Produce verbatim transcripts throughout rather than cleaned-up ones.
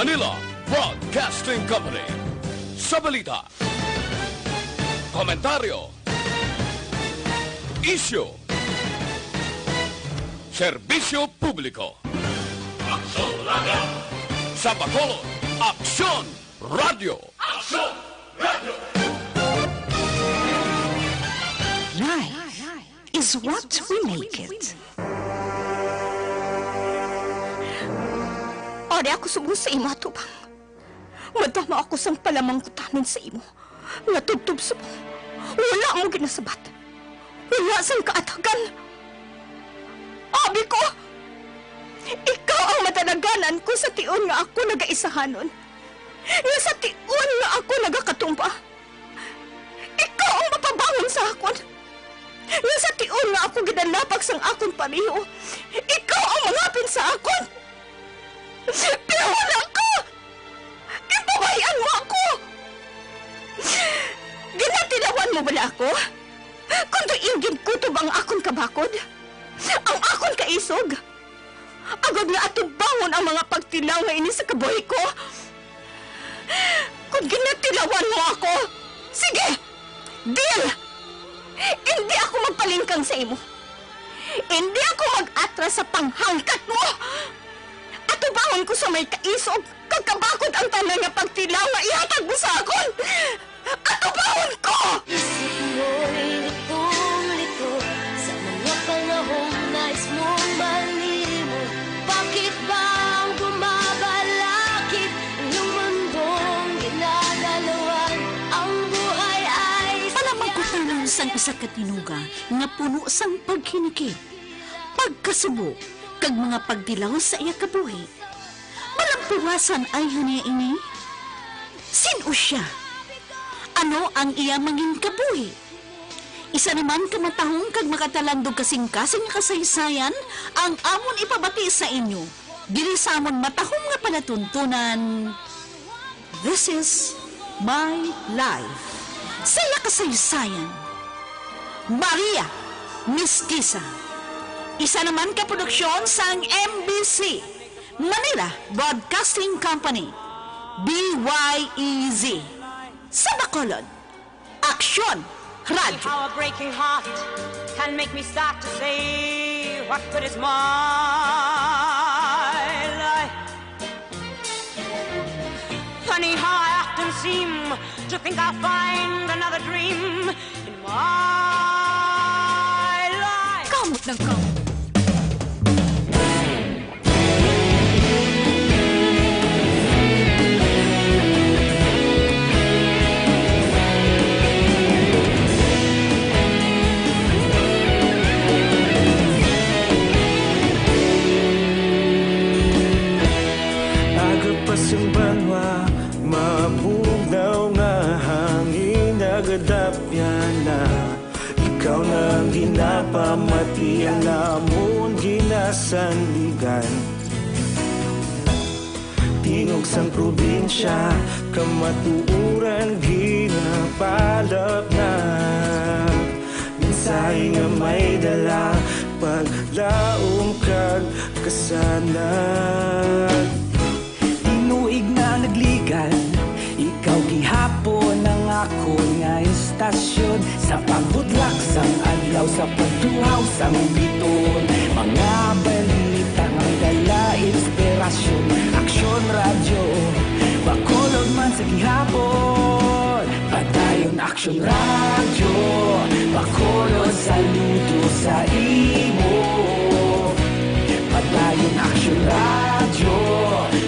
Manila Broadcasting Company. Sa balita, komentaryo, isyu, serbisyo publiko. Aksyon Radio! Sa Bacolod, Aksyon Radio! Aksyon Radio! Life is what we make it. Ari ako subong sa imo atubang. Madama ako sang palamangkutanon sa imo, nga tubtob subong wala mo ginasabat, wala sang kaatagan. Abi ko, ikaw ang madalaganan ko sa tion nga ako nagaisahanon, nga sa tion nga ako nagakatumba. Ikaw ang mapabangon sa akon, nga sa tion nga ako ginalapak sang akon pareho, ikaw ang mangapin sa akon. Pero wala ka! Ginpabay-an mo ako! Ginatilawan mo bala ako? Kon diin ginkutob ang akon kabakod, ang akon kaisog, agod nga atubangon ang mga pagtilaw nga ini sa kabuhi ko? Kon ginatilawan mo ako, sige! Deal! Indi ako magpalingkang sa imo. Indi ako mag-atras sa panghangkat mo. Atubangon ko sa may kaisog kag kabakod ang tanan nga pagtilaw nga ihatag mo sa akon. Atubangon ko! Isip mo'y litong-lito sa mga panahong nais mong malimot. Bakit ba ang bumabalakid ang iyong mundong ginagalawan? Ang buhay ay Palamangkutanon sang isa ka tinuga nga puno sang paghinikit, pagkasubo, kag mga pagtilaw sa iya kabuhi. Malampuwasan ay hania ini? Sin-o sia? Ano ang iya manginkabuhi? Isa naman ka matahom kag makatalandog kasing-kasing nga kasaysayan ang amon ipabati sa inyo diri sa amon matahom nga palatuntunan. This is my life. Sa iya kasaysayan, Maria Mestiza. Isa naman ka produksyon sang M B C, Manila Broadcasting Company, B Y E Z. Sa Bacolod, Aksyon Radyo. How a breaking heart can make me start to say, "What good is my life?" Funny how I often seem to think I'll find another dream in my life. Kamot ng kamot. Aga pa sing banwa, mabugnaw nga hangin nagadapyan na. Ikaw na ang ginapamati, ang amon ginasandigan. Tingog sang probinsya, kamatuoran ginapalapnag. Mensahe nga may dala, paglaom kag kasanag. Tinuig na nagligad, ikaw gihapon ang akon nga istasyon. Sa pagbudlak sang adlaw, sa pagduhaw sang biton, mga balita nga dala inspirasyon. Aksyon Radyo, Bacolod man sa gihapon. Padayon Aksyon Radyo, Bacolod, saludo sa imo. Padayon Aksyon Radyo,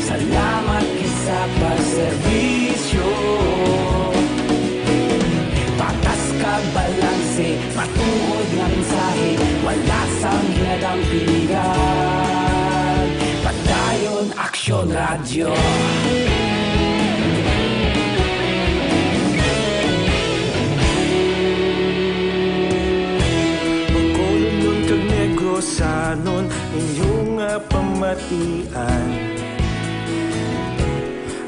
salamat gid sa pagserbisyo. Patas kag balanse, matuod nga mensahe, wala sang ginadampingan. Padayon Aksyon Radyo. Bacolodnon kag Negrosanon, inyo nga pamatian.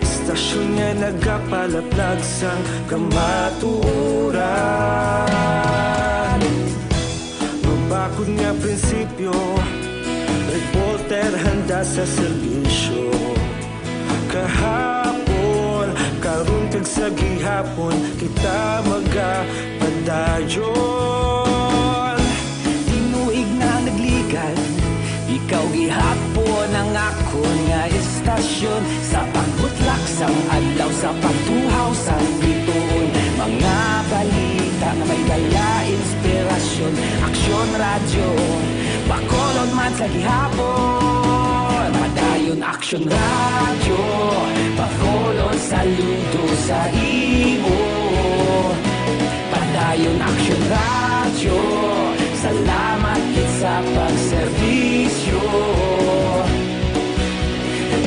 Istasyon nga nagapalaplag sang kamatuoran. Mabakod nga prinsipyo, reporter handa sa serbisyo. Kaha Hapon kita magapadayon. Tinuig na nagligad, ikaw gihapon ang akon nga istasyon. Sa pagbutlak sang adlaw, sa pagtuhaw sang bituon, mga balita nga may dala inspirasyon. Aksyon Radyo, Bacolod man sa gihapon. Padayon Aksyon Radyo, Bacolod, saludo sa imo. Padayon Aksyon Radyo, salamat gid sa pagserbisyo.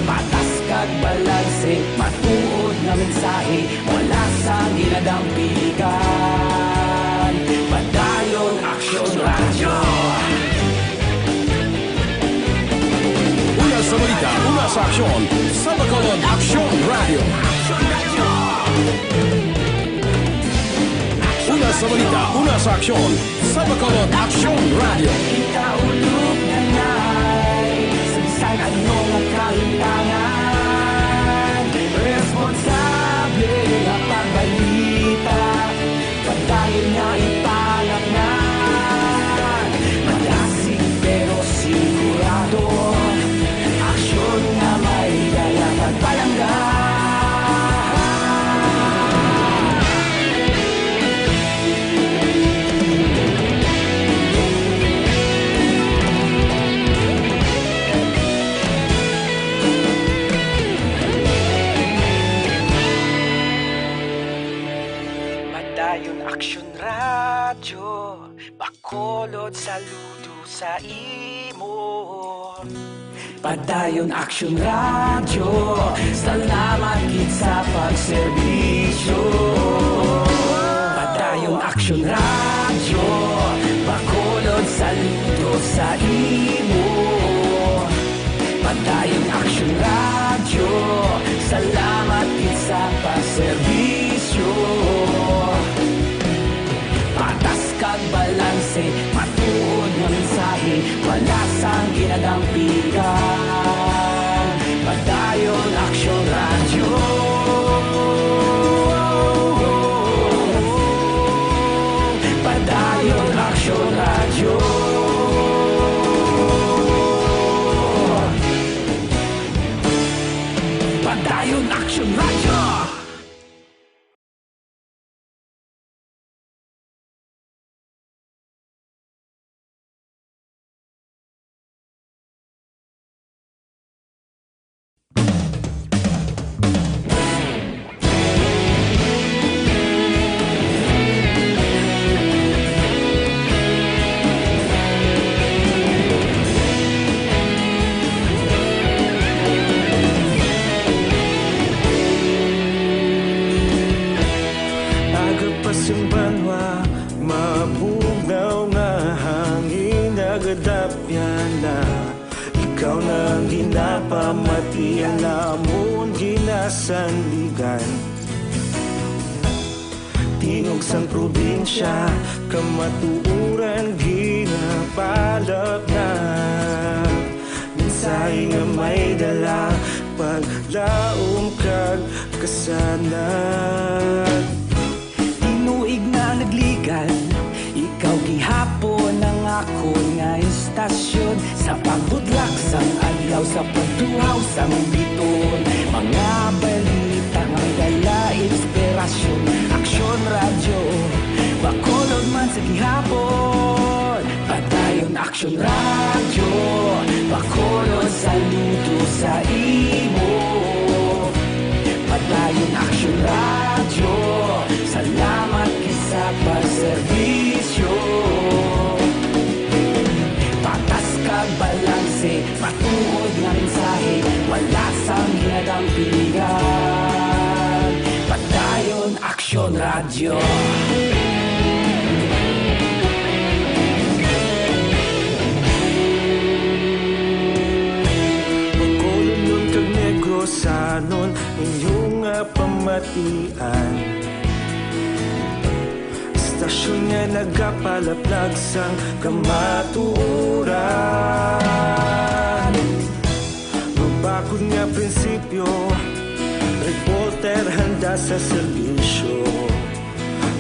Patas kag balanse, matuod nga mensahe, wala sang ginadampigan. Padayon Aksyon Radyo. Una sa balita, una sa aksyon, sa Bacolod Aksyon Radyo. Una sa balita, una sa aksyon, sa Bacolod Aksyon Radyo. Kita ulog na nay, sa bisan ano nga kahitangan, responsable nga pagbalita. Padayon nga ipalaknag, madasig pero sigurado. Aksyon nga may dala pagpalangga. Padayon Aksyon Radyo, Bacolod, saludo sa imo. Padayon Aksyon Radyo, salamat gid sa pagserbisyo. Padayon Aksyon Radyo, Bacolod, saludo sa imo. Padayon Aksyon Radyo, salamat gid sa pagserbisyo. Patas kag balanse, matuod nga mensahe, wala sang ginadampigan. Padayon Aksyon Radyo. Padayon Aksyon Radyo. Padayon Aksyon Radyo. Aga pa sing banwa, mabugnaw nga hangin nagadapyan na. Ikaw na ang ginapamati, ang amon ginasandigan. Tingog sang probinsya, kamatuoran ginapalaknag. Mensahe nga may dala, paglaom kag kasanag. Tinuig na nagligad, ikaw gihapon ang akon nga istasyon. Sa pagbutlak sang adlaw, sa pagtuhaw sang bituon, mga balita nga may dala inspirasyon. Aksyon Radyo, Bacolod man sa gihapon. Padayon Aksyon Radyo, Bacolod, saludo sa imo. Padayon Aksyon Radyo, salamat gid sa pagserbisyo. Patas kag balanse, matuod nga mensahe, wala sang ginadampigan. Padayon Aksyon Radyo. Bacolodnon kag Negrosanon, inyo nga pamatian. Istasyon nga nagapalaplag sang kamatuoran. Mabakod nga prinsipyo, Porter handa sa serbisyo.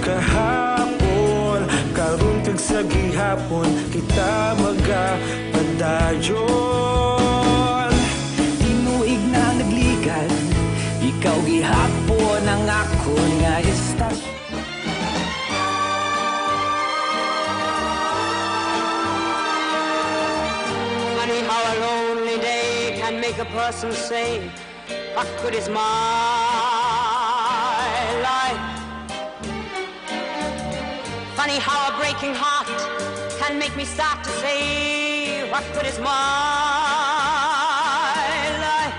Kahapon, karon kag sa gihapon, kita magapadayon. Tinuig na ang nagligad, ikaw gihapon ang akon nga istasyon. Funny how a lonely day can make a person say, "What good is my life?" Funny how a breaking heart can make me start to say, "What good is my life?"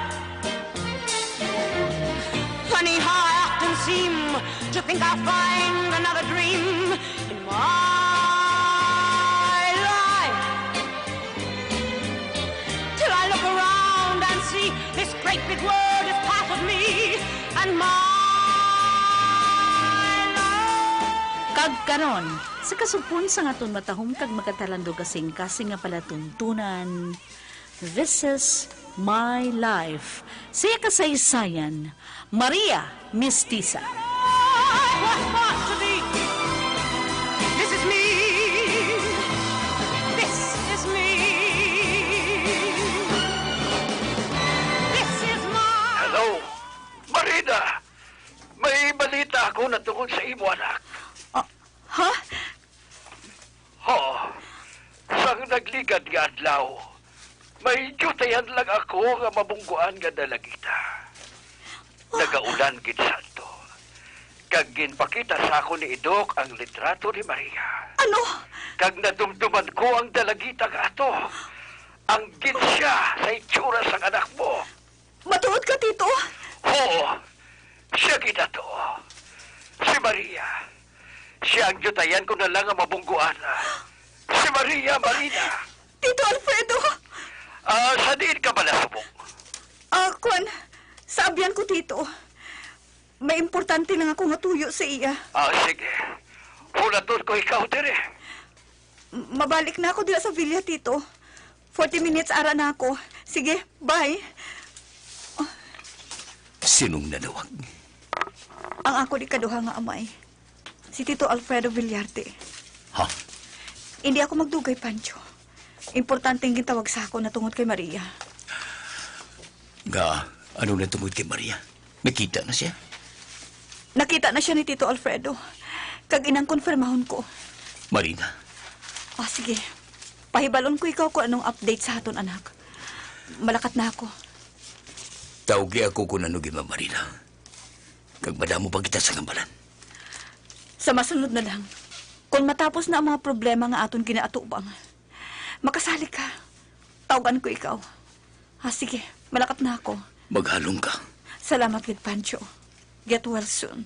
Funny how I often seem to think I'll find another dream in my life. Till I look around and see this great big world is part of me and my life. Kag karon, sa kasugpon sang aton matahom kag magkatalandong kasing-kasing nga palatuntunan, This is My Life. Sa iya kasaysayan, Maria Mestiza. This is me. This is me. This is my... Hello, Marina! May balita ako na tungod sa imo, anak. Ah, ha? Ho, sang nagligad nga adlaw, may diyutayan lang ako nga mabungguan nga dalagita. Nagaulan gid sadto, kag ginpakita sa akon ni Idok ang litrato ni Maria. Ano? Kag nadumduman ko ang dalagita nga ato. Anggid siya sa itsura sang anak mo. Matuod ka, Tito? Oo, siya gid ato. Si Maria. Siya ang diyutayan ko na lang nga mabungguan. Si Maria, Marina. Tito Alfredo! Ah, sa diin ka bala subong? Ah, kwan, sa abyan ko, Tito. May importante lang ako nga tuyo sa iya. Ah, sige. Hulaton ko ikaw diri. M-, mabalik na ako dira sa villa, Tito. Forty minutes ara na ako. Sige, bye. Sinong nanawag? Ang akon ikaduha nga amay, si Tito Alfredo Villarte. Ha? Hindi ako magdugay, Pancho. Importante ang gintawag sa akon na tungod kay Maria. Nga, ano na tungod kay Maria? Nakita na siya? Nakita na siya ni Tito Alfredo. Kag inang konfirmahon ko. Marina. Ah, sige. Pahibalon ko ikaw kung anong update sa aton anak. Malakat na ako. Tawgi ako kung ano gid, Marina. Kag madamo pa kita sa gambalan. Sa masunod na lang, kung matapos na ang mga problema nga aton ginaatubang, makasali ka. Tawgan ko ikaw. Ah, sige, malakat na ako. Maghalong ka. Salamat gid, Pancho. Get well soon.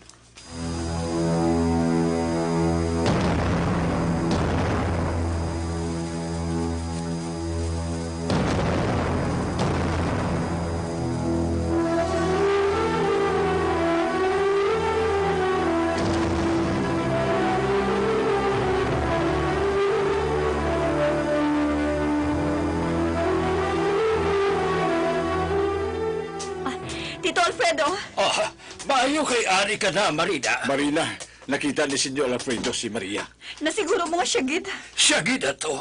Ah, Tito Alfredo! Ah, maayo kay ari ka na, Marina. Marina, nakita ni Senyor Alfredo si Maria. Nasiguro mo nga siya gid? Siya gid ato.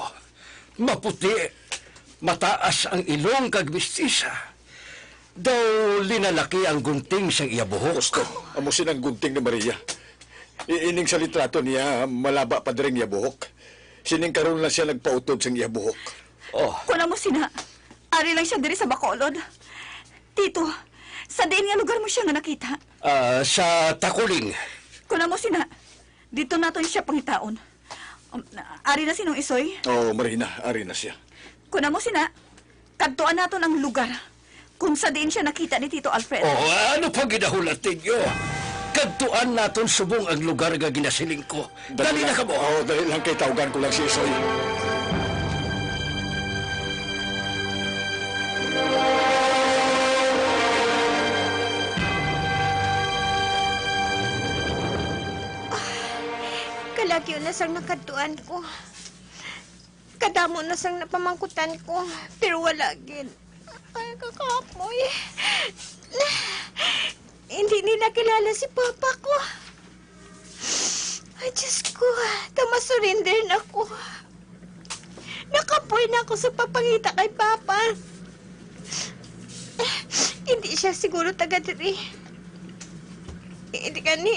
Maputi, mataas ang ilong kag mistisa. Daw linalaki ang gunting sang iya buhok. Gusto, amo sina ang gunting ni Maria. I-, ining sa litrato niya, malaba pa diri ang iya buhok. Sining karon lang siya nagpautod sang iya buhok. Oh. Kon amo sina, ari lang siya diri sa Bacolod. Tito, sa diin nga lugar mo siya nga nakita? Ah, sa Taculing. Kon amo sina, didto naton siya pangitaon. Um, ari na si Nong Isoy? Oo, Marina, ari na siya. Kon amo sina, kadtuan naton ang lugar kung sa diin siya nakita ni Tito Alfred. Oh, ano pa ginahulat ninyo? Kadtuan naton subong ang lugar nga ginasiling ko. Dali na kamo. Oo, dali lang kay tawgan ko lang si Isoy. Ah, kalagyo na sang nakadtuan ko. Kadamo na sang napamangkutan ko, pero wala gid. Ay, kakapoy. Hindi nakilala si Papa ko. Ay, Diyos ko, ta ma-surrender na ko. Nakapoy na ako sa pagpangita kay Papa. Hindi siya siguro taga diri. Hindi gani,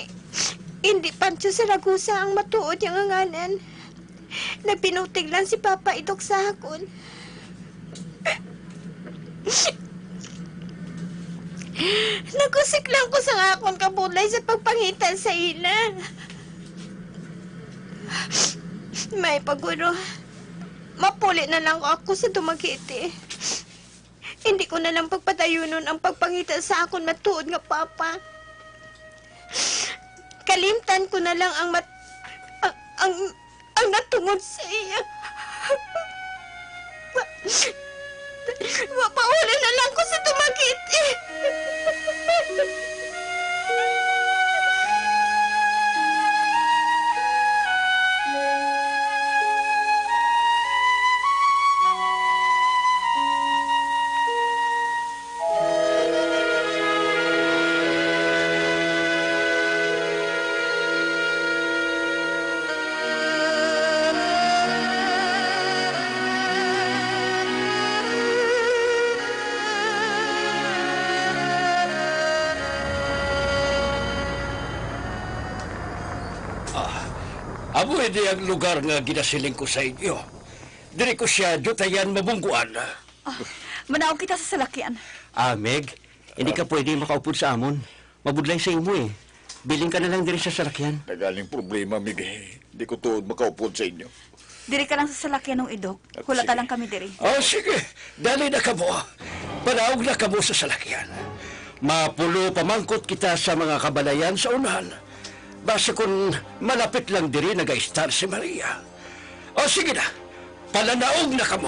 hindi Pancho Zaragoza ang matuod niya nga ngalan. Nagpinutig lang si Papa Idok sa akon. Nagusik lang ko sa akon kabudlay sa pagpangita sa ila. May pa guro, mapuli na lang ako sa Dumaguete. Hindi ko na lang pagpadayunon ang pagpangita sa akon matuod nga papa. Kalimtan ko na lang ang mat-, ang, ang, ang natungod sa iya. Ma-, mapauli na lang ko sa Dumaguete. Ah, amo ini ang lugar nga ginasiling ko sa inyo. Diri ko sia dutayan mabungguan. Ah, manaog kita sa salakyan. Ah, Meg, hindi ka pwede makaupod sa amon. Mabudlay sa imo, eh. Bilin ka na lang diri sa salakyan. Nagaling problema, Mig, eh. Di ko tuod makaupod sa inyo. Diri ka lang sa salakyan, Nong Idok. Ah, hulata sige lang kami diri. Oh, sige. Dali na kamo. Panaog na kamo sa salakyan. Mapulo pa man gud kita sa mga kabalayan sa unahan. Basi kon malapit lang diri nagaistar si Maria. O, sige na. Palanaog na kamo.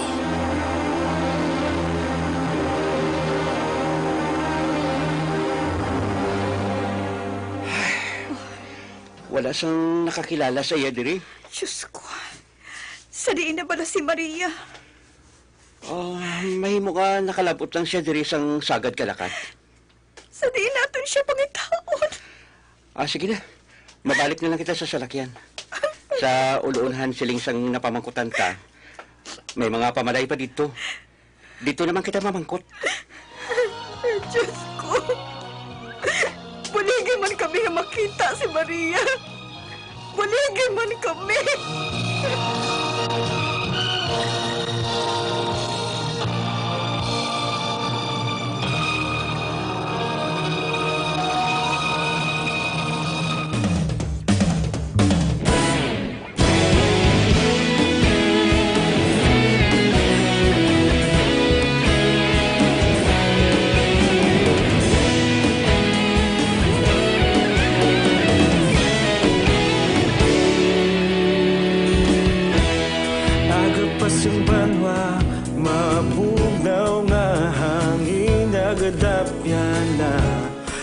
Wala sang nakakilala sa iya diri. Diyos ko. Sa diin na bala si Maria? Ah, mahimo nga nakalab-ot lang siya diri sang sagad kalakat. Sa diin naton siya pangitaon? Ah, sige na. Mabalik na lang kita sa salakyan. Sa uloonhan siling sang napamangkutan ta, may mga pamalay pa didto. Didto naman kita mamangkot. Diyos ko. Buligi man kami nga makita si Maria. Buligi man kami. Aga pa sing banwa, mabugnaw nga hangin, nagadapyan na.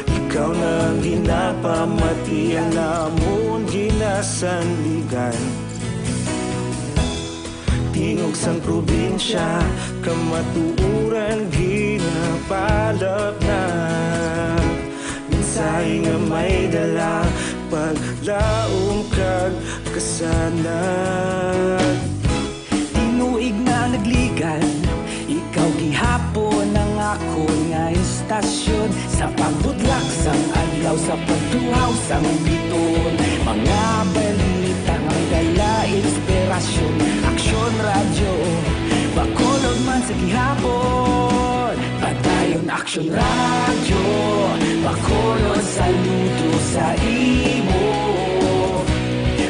Ikaw na ginapamati ang amon ginasandigan. Tingog sang probinsya, kamatuoran ginapalapnag. Mensahe nga may dala, paglaom kag kasanag. Tinuig na nagligad, ikaw gihapon ang akon nga istasyon. Sa pagbudlak sang adlaw, sa pagtuhaw sang biton, mga balita nga dala inspirasyon. Aksyon Radyo, Bacolod man sa gihapon. Padayon Aksyon Radyo, Bacolod, saludo sa imo.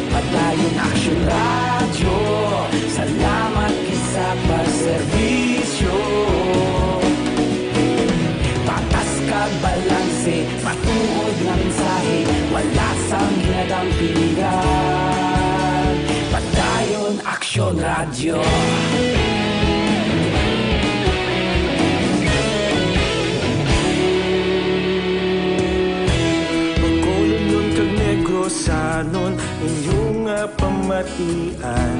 Padayon Aksyon Radyo, salamat gid sa pagserbisyo. Patas kag balanse, matuod nga mensahe, wala sang ginadampingan. Padayon Aksyon Radyo. Bacolodnon kag Negrosanon, inyo nga pamatian.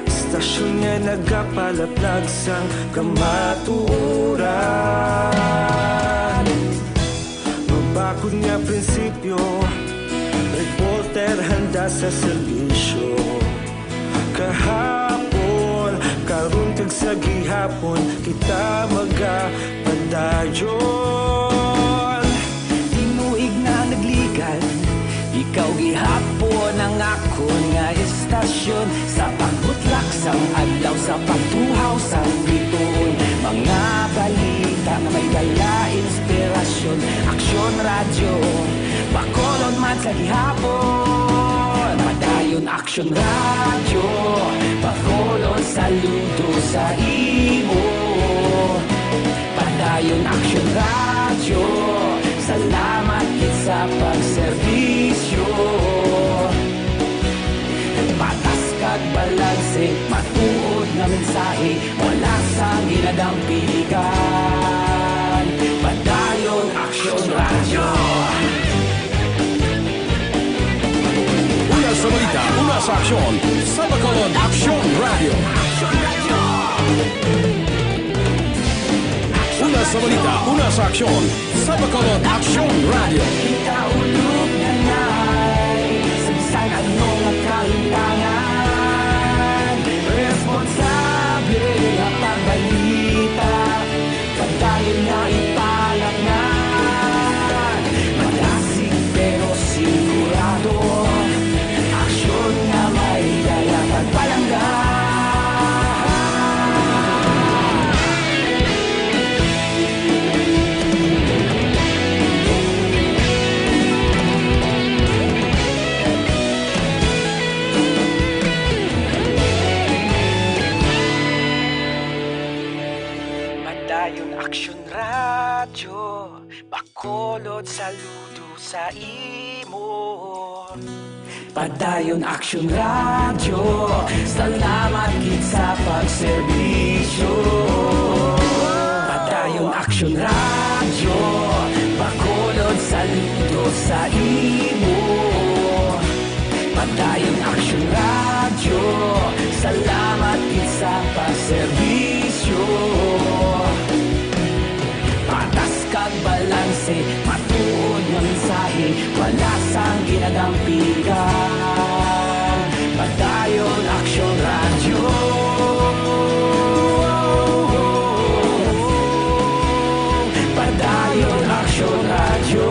Istasyon nga nagapalaplag sang kamatuoran. sa serbisyo. Kahapon, karon, kag sa gihapon, kita magapadayon. Tinuig na nagligan, ikaw gihapon ang akon nga estasyon. Sa pagbutlak sang adlaw, sa pagtuhaw sang bituon, mga balita nga may dala inspirasyon. Aksyon Radyo, Bacolod man sa gihapon. Padayon Aksyon Radyo, Bacolod, saludo sa imo. Padayon Aksyon Radyo, salamat gid sa pagserbisyo. Patas kag balanse, matuod nga mensahe, wala sang ginadampigan. Padayon Aksyon Radyo. Una sa balita, una sa aksyon, sa Bacolod Aksyon Radyo. Una sa balita, una sa aksyon, sa Bacolod Aksyon Radyo. Kita ulog na nay, sa bisan ano nga kalimtangan, responsable nga pagbalita. Padayon nga ipalatnan, madasig pero sigurado, aksyon nga may dala pagpalangga. Padayon Aksyon Radyo, Bacolod, saludo sa imo. Padayon Aksyon Radyo, salamat gid sa pagserbisyo. Padayon Aksyon Radyo, Bacolod, saludo sa imo. Padayon Aksyon Radyo, salamat gid sa pagserbisyo. Patas kag balanse, matuod nga mensahe, wala sang ginadampigan. Padayon Aksyon Radyo. Padayon Aksyon Radyo.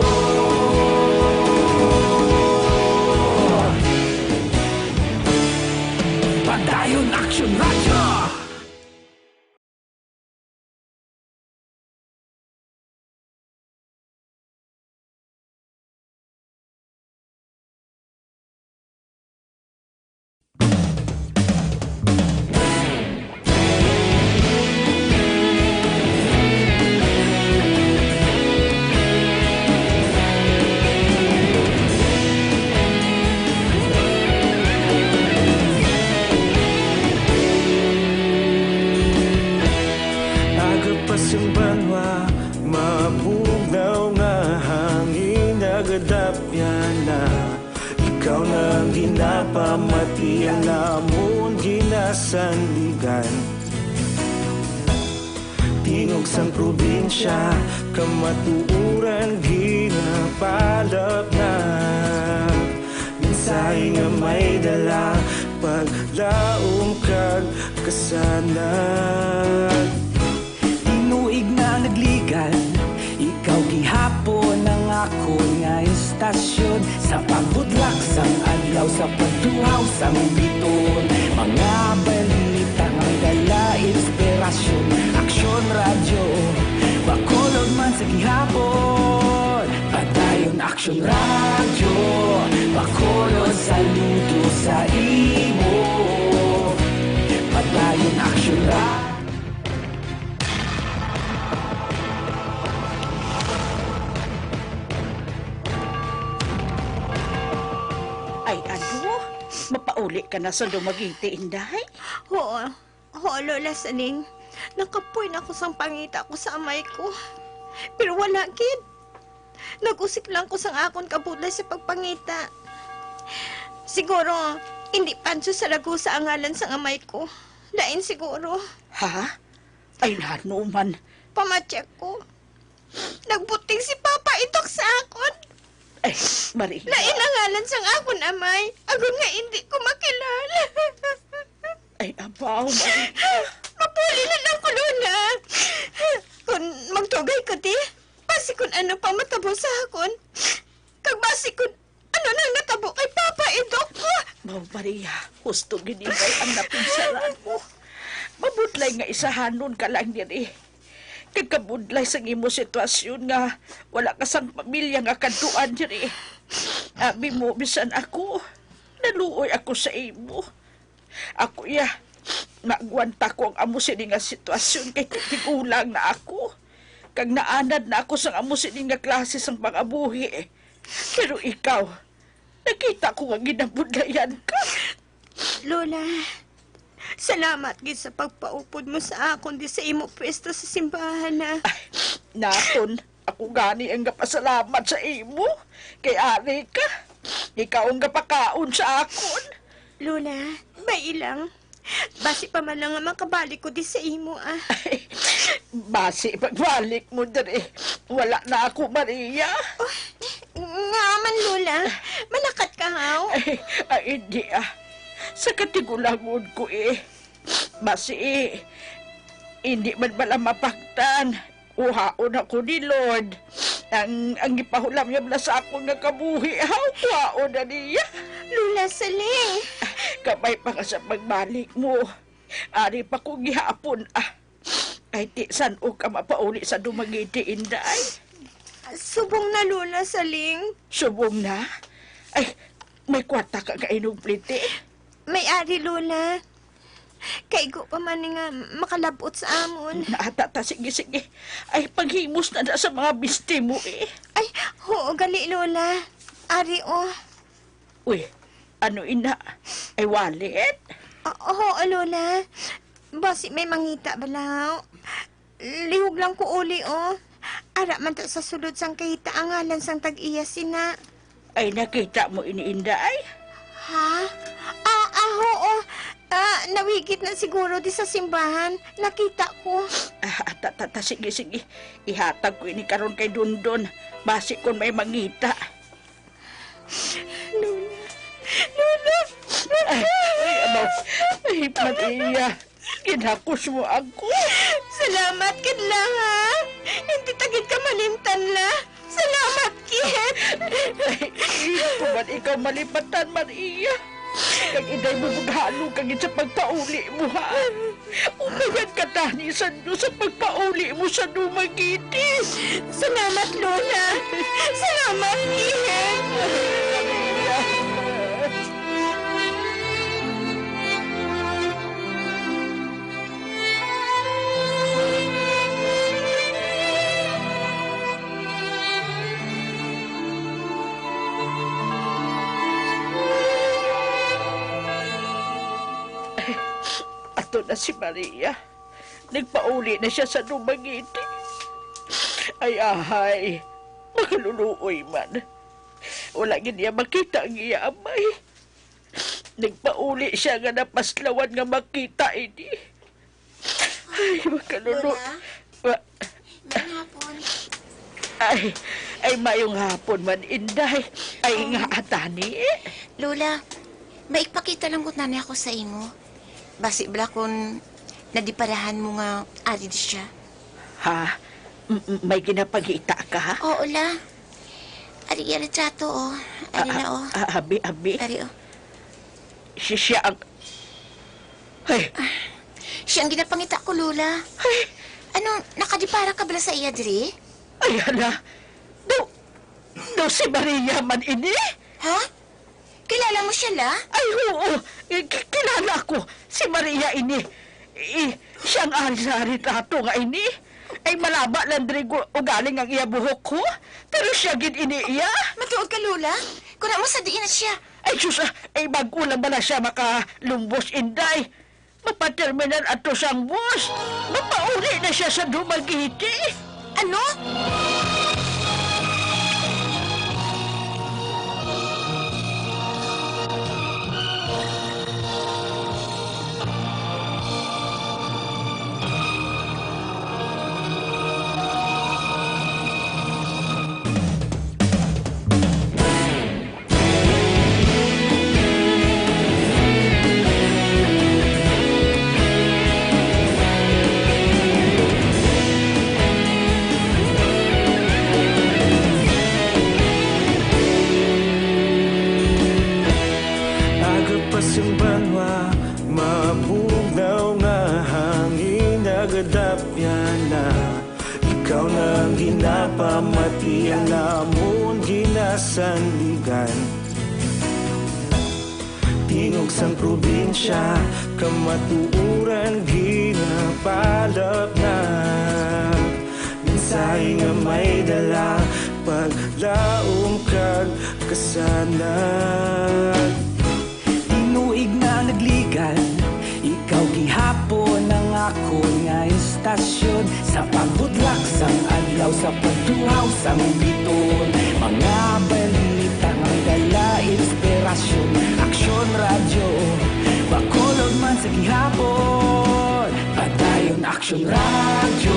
Padayon Aksyon Radyo. Agapas ang banwa, mabugnaw nga hangin, nagadapyan na. Ikaw na ang ginapamati, ang amon ginasandigan. Tingog sang probinsya, kamatuoran ginapalapnag. Mensahe nga may dala, paglaom kag kasanag. Tinuig na nagligan, ikaw gihapon ang akon nga estasyon. Sa pagbutlak sang adlaw, sa pagtuhaw sang bituon, mga balita nga may dala inspirasyon. Aksyon Radyo, Bacolod man sa gihapon. Padayon Aksyon Radyo, Bacolod, saludo sa imo. Padayon Aksyon Radyo. Ay, ano? Mapauli ka na sa Dumaguete, Inday? Oo. Oo, Lola Saning. Nakapoy na ako sang pangita ko sa amay ko. Pero wala gid. Nag-usik lang ko sang akon kabudlay sa pagpangita. Siguro, hindi Pancho Zaragoza ang ngalan sang amay ko. Lain siguro. Ha? Ay, nano man. Pamatyag ko. Nagbuting si Papa Itok sa akon. Ay, Maria. Lain ang ngalan sang akon amay. Agod nga indi ko makilala. Ay, abaw, Maria. Mapuli na lang ko, Lola. Kung magtugay ko, ti, basi kung ano pa matabo sa akon. Kag basi kung ano nang natabo kay Papa Idok. Abaw, Maria, husto gid, Inday, ang napinsaran mo. Mabudlay nga isahanon ka lang diri. Kag kabudlay sang imo sitwasyon nga wala ka sang pamilya nga kadtuan diri. Abi mo, bisan ako, naluoy ako sa imo. Ako, iya, naagwanta ko ang amo sini nga sitwasyon kay tigulang na ako. Kag naanad na ako sang amo sini nga klase sang pangabuhi. Pero ikaw, nakita ko nga ginabudlayan ka. Lola, salamat gid sa pagpaupod mo sa akon di sa imo pwesto sa simbahan, ha. Ay, Naton, ako gani ang gapasalamat sa imo. Kay ari ka, ikaw ang gapakaon sa akon. Lola, bay lang. Basi pa man lang nga makabalik ko di sa imo, ah. Basi pagbalik mo diri, wala na ako, Maria. Oh, nga man, Lola. Malakat ka, haw? Ay, ay, hindi, ah. Sa katigulangon ko, eh. Basi, eh, hindi man bala mapaktan. Kuhaon ako ni Lord. Ang, ang gipahulam niya bala sa akon nga kabuhi, haw, kuhaon na niya. Lola Sali. Kabay pa nga sa pagbalik mo. Ari pa ko gihapon, ah. Ay, ti, san-o ka mapauli sa Dumaguete, Inday? Subong na, Lola Saling. Subong na? Ay, may kwarta ka nga inugpliti? May ari, Lola. Kaigo pa man ni nga makalab-ot sa amon. Naata ta, sige, sige. Ay, paghimos na na sa mga bisti mo, eh. Ay, oo, gali, Lola. Ari, oh. Uy, ano ina? Ay, wallet? Ah, oo, Lola. Basi may mangita bala. Lihog lang ko uli, oh. Ara man ta sa sulod sang kahita ang ngalan sang tag-iya sina. Ay, nakita mo ini, Inday? Ha? Ah, ah, oo. Ah, nawigit na siguro di sa simbahan. Nakita ko. Ah, ta, ta, ta, sige, sige. Ihatag ko ini karon kay Dondon. Basi kon may mangita. Lola. Lola. Ay, ay, ano? Ay, Maria. Ginakos mo ako. Salamat, kid, la, ha? Hindi ta gid ka malimtan, la. Salamat, kid. Ay, hindi ko man ikaw malimtan, Maria. Kag inday mo maghalo ka gid sa pagpauli mo, ha? Umayan ka tani sa Dios sa pagpauli mo sa Dumaguete. Salamat, Lola. Salamat, Ihen. Ato na si Maria. Nagpauli na sia sa Dumaguete. Ay, ahay, makaluluoy man. Wala gid niya makita ang iya amay. Nagpauli sia nga napaslawan nga makita ini. Ay, makalulu-, Lola? Wa-, Maayong hapon. Ay, ay, maayong hapon man, Inday. Ay, um, nga atani. Lola, may ipakita lang gud nani ako sa imo. Basi bala kun nadiparahan mo nga ari di siya. Ha? M-, m-, may ginapangita ka? Oo, la. Ari iya litrato, oh. Ari Ah, na, oh. ah, abi, abi. Ari, oh. Si siya ang, ay. Ah, siya ang ginapangita ko, Lola. Ay. Ano, nakadipara ka bala sa iya diri? Ay, hala. Daw, daw si Maria man ini? Ha? Kilala mo siya, la? Ay, oo. Eh, ki-, kilala ko. Si Maria ini. Eh, siya ang ari sa retrato nga ini. Ay, malaba lang diri gu-, ugaling ang iya buhok ko. Pero siya gid ini iya. Matuod ka, Lola? Kuna mo sa diin na siya? Ay, sus, ah, ay, bag-o lang bala siya makalumbos, Inday. Mapaterminal ato sang bus. Mapauli na siya sa Dumaguete. Ano? Ang ginapamati namon ginasandigan. Tingog sang probinsya, kamatuoran ginapalapnag. Mensahe nga may dala, paglaom kag kasanag. Tinuig nga nagligan, ikaw gihapon ang akon nga istasyon. Sa pagbutlak sang adlaw, sa pagtuhaw sang biton, mga balita nga may dala inspirasyon. Aksyon Radyo, Bacolod man sa gihapon. Padayon Aksyon Radyo,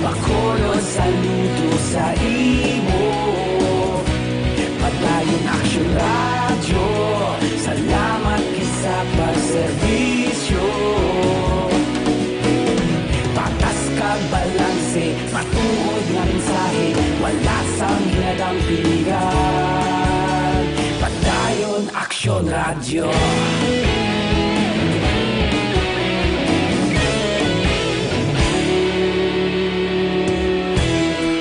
Bacolod, saludo sa imo. Padayon Aksyon Radyo, salamat gid sa pagserbisyo. Patas kag balanse, matuod nga mensahe, wala sang ginadampigan. Padayon Aksyon Radyo.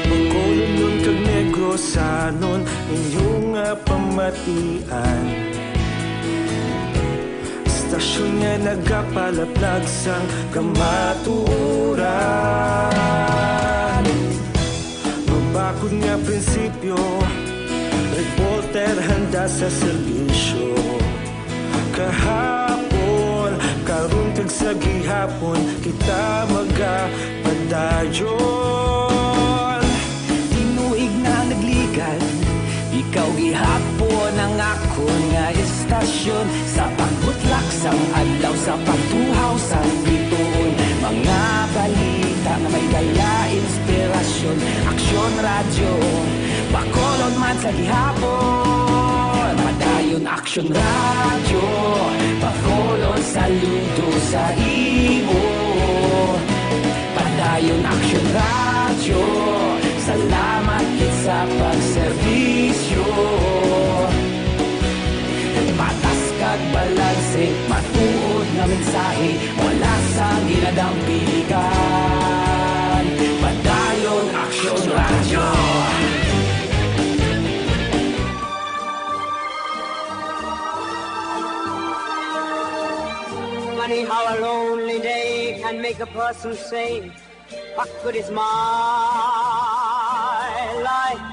Bacolodnon kag Negrosanon, inyo nga pamatian. Istasyon nga nagapalaplag sang kamatuoran. Mabakod nga prinsipyo, reporter handa sa serbisyo. Kahapon, karon kag sa gihapon, kita magapadayon. Tinuig nga nagligan, ikaw gihapon ang akon nga istasyon. Sa pagbutlak sang adlaw, sa pagtuhaw sang bituon, mga balita nga may dala inspirasyon. Aksyon Radyo, Bacolod man sa gihapon. Padayon Aksyon Radyo, Bacolod, saludo sa imo. Padayon Aksyon Radyo, salamat gid sa pagserbisyo. Patas kag balanse, matuod nga mensahe, wala sang ginadampigan. Padayon Aksyon Radyo. Funny how a lonely day can make a person say, "What good is my life?"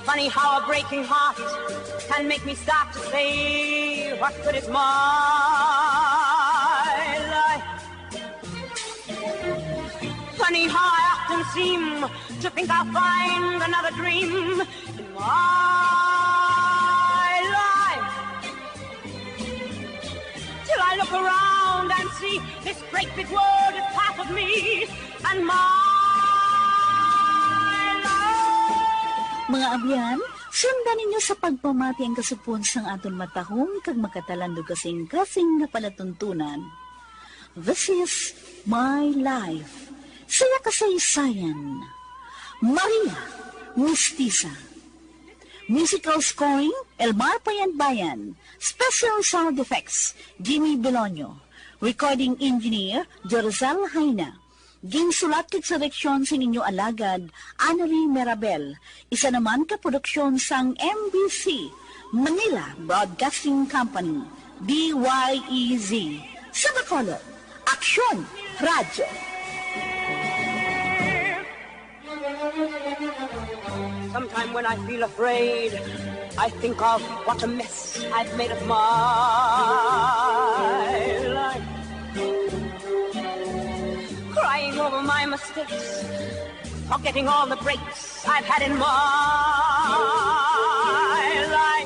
Funny how a breaking heart can make me start to say, "What good is my life?" Funny how I often seem to think I'll find another dream in my life. Till I look around and see this great big world is part of me and my life. Mga abyan, sundan ninyo sa pagpamati ang kasugpon sang aton matahom kag makatalandog kasing-kasing nga palatuntunan. This is My Life. Saya kasaysayan. Maria Mistisa. Musical scoring, Elmar Payanbayan. Special sound effects, Jimmy Belonio. Recording engineer, Jerzel Jaina. Ginsulat kag sa direksyon sang inyo alagad, Annelie Merabel. Isa naman ka produksyon sang M B C, Manila Broadcasting Company, D Y E Z. Sa Bacolod, Aksyon Radyo. Sometime when I feel afraid, I think of what a mess I've made of my life. Crying over my mistakes, forgetting all the breaks I've had in my